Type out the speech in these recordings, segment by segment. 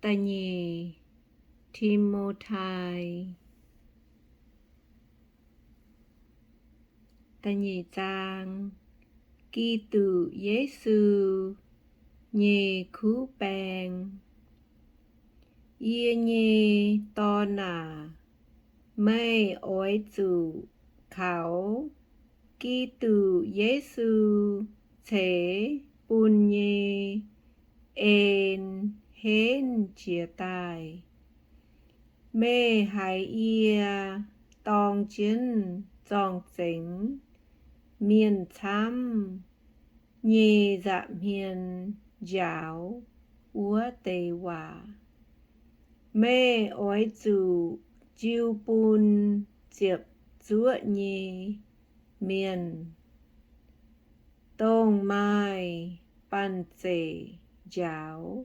Da'nyeic Ti^mo^tai. Da'nyeic zaang. Giduc Yesu nyei kuv baeng. Yie nyei dorn aac, meih oix zuqc kaux Giduc Yesu ceix bun nyei en henv jiez daaih. Meih haiz yie dorng jienv zorng-zengx mienh camv nyei nza'hmien njaaux wuov deix waac. Meih oix zuqc jiu bun ziepc zuoqv nyei mienh, dongh maaih banh zeic njaaux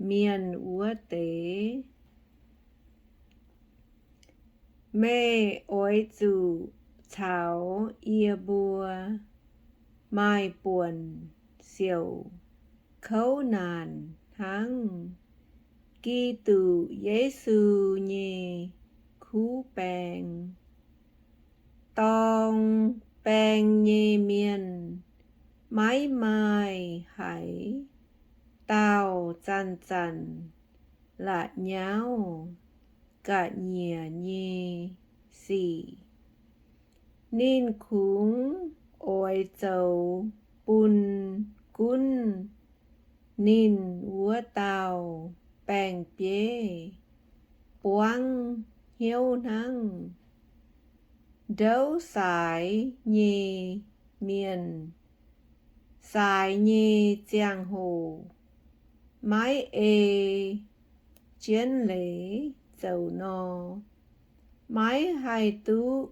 mienh wuov deix. Meih oix zuqc caux yie mbuo maaih buonc siouc kouv naanc hnangv Giduc Yesu nyei kuv baeng. Dorng baeng nyei mienh maiv maaih haaix dauh zanc-zanc la'nyauv ga'nyiec nyei sic. Ninh kungx oix zoux bun gunv ninh wuov dauh baeng-bieiv buangv hnyouv hnangv. Ndouv saaix nyei mienh, saaix nyei ziangh hoc maiv ei jienv leiz zoux nor, maiv haih duqv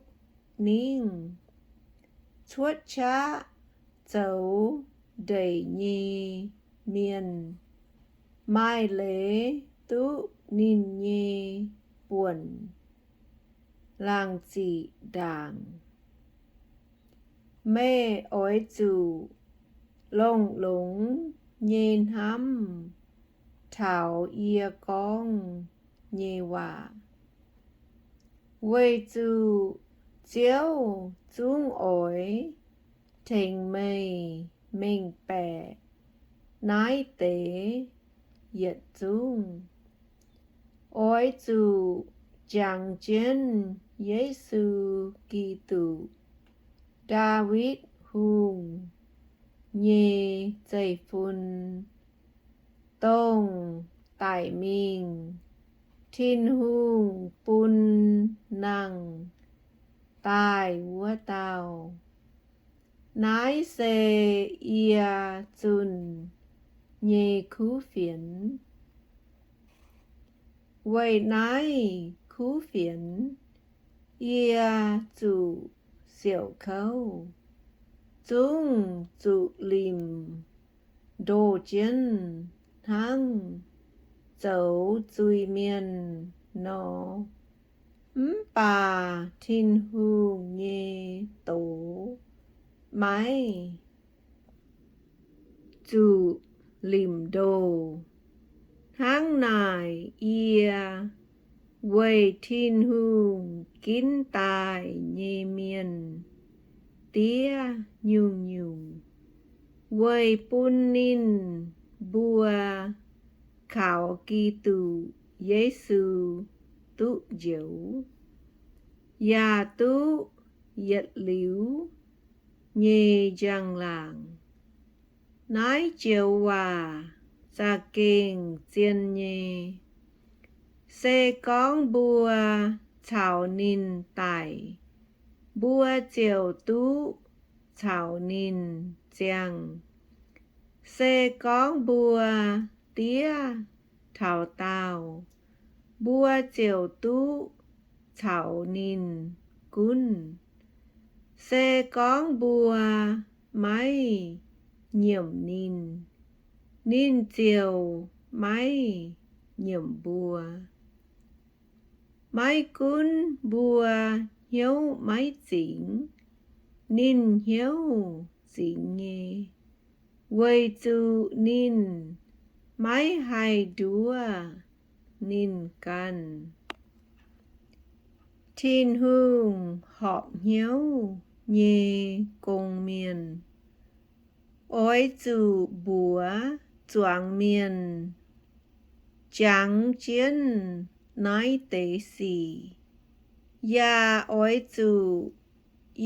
ningv. Cuotv qaqv zoux ndeic nyei mienh maaih leiz duqv ninh nyei buonc laangh ziqc ndaangc. Meih oix zuqc longx-longx nyei hnamv taux yie gorngv nyei waac, weic zuqc Ziouv zungv oix tengx meih mengh baeqc naaiv deix yietc zungv. Oix zuqc jangx jienv Yesu Giduc, Ndaawitv Hungh nyei zeiv-fun, dongh daic mingh Tin-Hungh bun nangh daaih wuov dauh. Naaiv se yie zunh nyei kuv fienx. Weic naaiv kuv fienx yie zuqc siouc kouv, zungv zuqc limc ndoh jienv hnangv zoux zuiz-mienh nor. Mv baac Tin-Hungh nyei doz maiv zuqc limc ndoh. Hnangv naaic, yie weic Tin-Hungh ginv daaih nyei mienh diev nyungc-nyungc, weic bun ninh mbuo kaux Giduc Yesu duqv njoux, yaac duqv yietc liuz nyei njang-laangc. Naaiv joux waac za'gengh zien nyei. Se gorngv mbuo caux ninh daic, mbuo ziouc duqv caux ninh ziangh. Se gorngv mbuo diev taux daauh, mbuo ziouc duqv caux ninh gunv. Se gorngv mbuo maiv nyiemc ninh, ninh ziouc maiv nyiemc mbuo. Maiv gunv mbuo hnyouv maiv zingx, ninh hnyouv zingx nyei, weic zuqc ninh maiv haih nduov ninh ganh. Tin-Hungh horpc hnyouv nyei gong-mienh oix zuqc mbuox zuangx mienh jangx jienv naaiv deix sic, yaac oix zuqc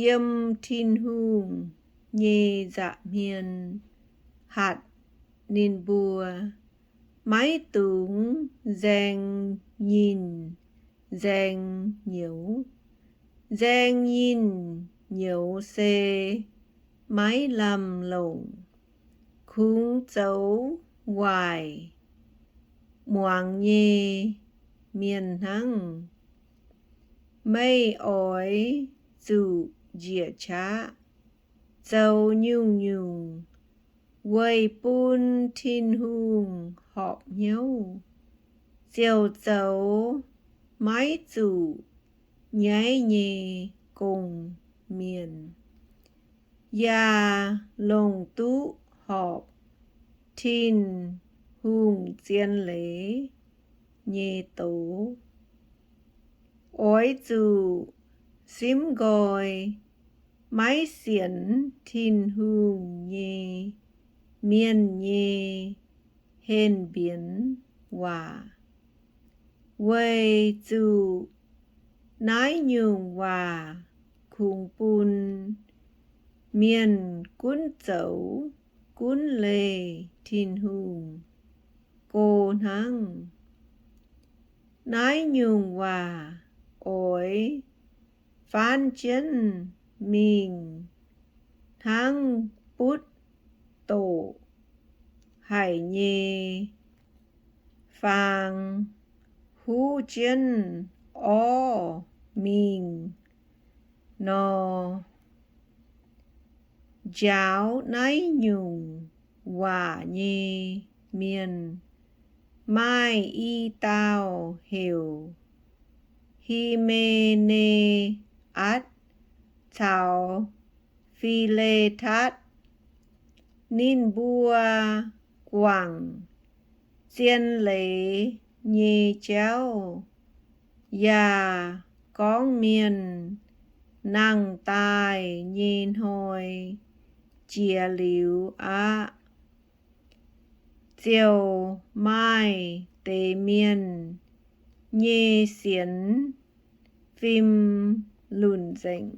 yiem Tin-Hungh nyei nza'hmien hatc ninh mbuo, maiv dungx nzaeng nyinh nzaeng nyouz. Nzaeng nyinh nyouz se maiv lamh longc, kungx zoux waaic muangx nyei mienh hnangv. Meih oix zuqc njiec qaqv zoux nyungc-nyungc weic bun Tin-Hungh horpc hnyouv, ziouc zoux maiv zuqc nyaiv nyei gong-mienh, yaac longc duqv horpc Tin-Hungh zien leiz nyei doz. Oix zuqc simv nqoi maiv sienx Tin-Hungh nyei mienh nyei henh mbienx waac, weic zuqc naaiv nyungc waac kungx bun mienh gunv zoux gunv leih Tin-Hungh go hnangv. Naaiv nyungc waac oix faanv jienv mingh hnangv butv doqc haic nyei faang huv jienv orv mingh nor. Njaaux naaiv nyungc waac nyei mienh maaih i dauh heuc Hi^me^ne^atc caux Fi^le^tatc. Ninh mbuo guangc zien leiz nyei jauv yaac gorngv mienh nangh daaih nyei hnoi jiex liuz aqv, ziouc maaih deix mienh nyei sienx fim lunc nzengc.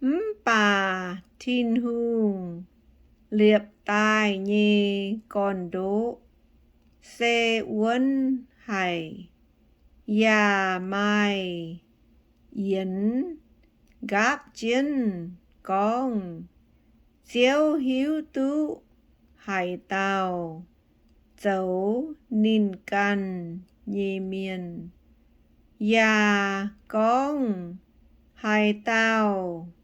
Mv baac Tin-Hungh liepc daaih nyei gorn-ndoqv se wuonv haic, yaac maaih yienx nqaapv jienv gorngv Ziouv hiuv duqv haaix dauh zoux ninh ganh nyei mienh, yaac gorngv haaix dauh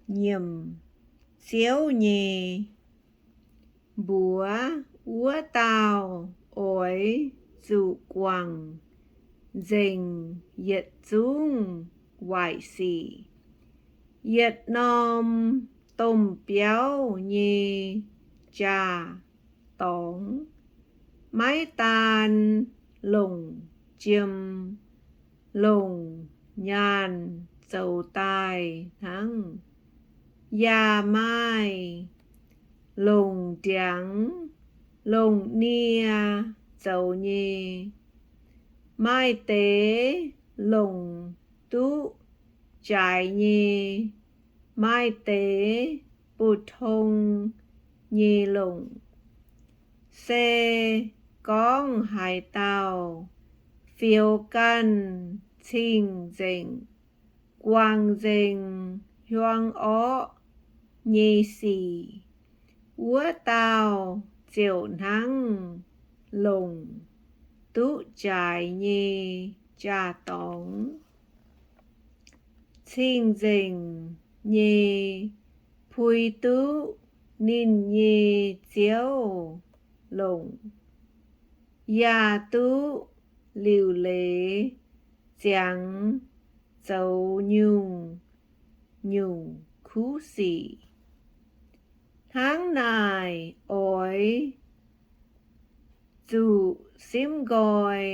nyiemc Ziouv nyei. Mbuox wuov dauh oix zuqc guangc nzengc yietc zungv waaic sic, yietc norm domh biauv nyei jaa-dorngx, maiv daan longc jiem longc nyaanh zoux daaih hnangv, yaac maaih longc ndiangx longc nie zoux nyei. Maaih deix longc duqv jaaix nyei, maaih deix bu tong nyei longc. Se gorngv haaix dauh fioux ganh cing-nzengc, guangc nzengc hiuang orqv nyei sic, wuov dauh ziouc hnangv longc duqv jaaix nyei jaa-dorngx, cing-nzengc nyei pui duqv ninh nyei ziouv longc, yaac duqv liuc leiz ziangx zoux nyungc-nyungc kuv sic. Hnangv naaic oix zuqc simv nqoi,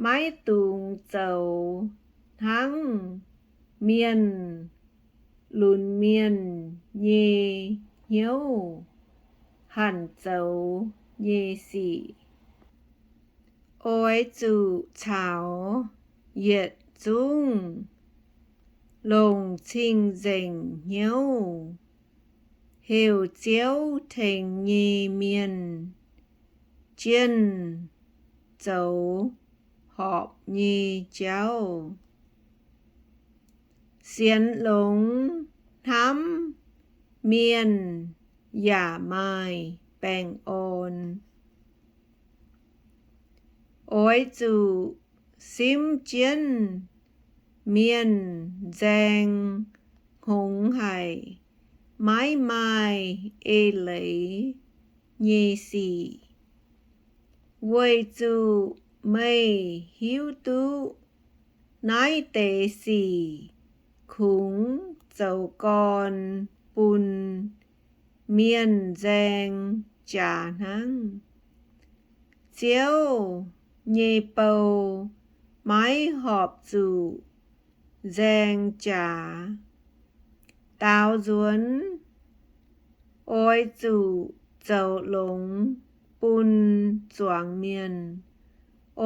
maiv dungx zoux hnangv mienh lunx mienh nyei hnyouv hanc zoux nyei sic. Oix zuqc caux yietc zungv longc cing-nzengc hnyouv heuc Ziouv tengx nyei mienh jienh zoux horpc nyei jauv. Sienx longx hnamv mienh yaac maaih baengh orn. Oix zuqc simv jienv mienh nzaeng hngongx haic, maiv maaih eix leiz nyei sic, weic zuqc meih hiuv duqv naaiv deix sic kungx zoux gorn bun mienh nzaeng jaax hnangv. Ziouv nyei bou maiv horpc zuqc nzaeng jaax. Daaux nzuonx oix zuqc zoux longx bun zuangx mienh.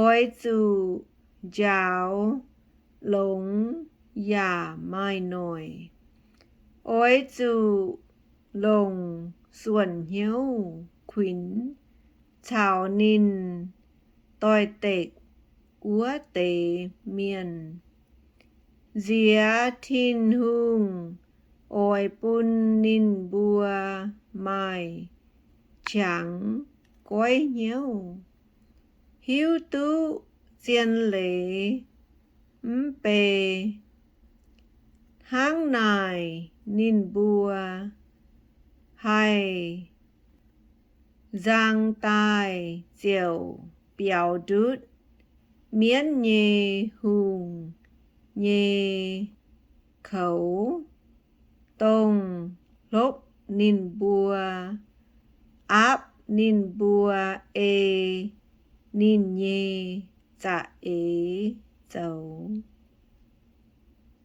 Oix zuqc njaaux longx yaac maaih noic. Oix zuqc longc suonc hnyouv kuinx caux ninh doix-dekc wuov deix mienh. Nziex Tin-Hungh oix bun ninh mbuo maaih qangx goiv hnyouv, hiuv duqv zien leiz mv bei. Hnangv naaic ninh mbuo haih nzang daaih ziouc biaux ndutv mienv nyei hungh nyei koux, dongh hlopv ninh mbuo, aapv ninh mbuo ei ninh nyei za'eix zoux.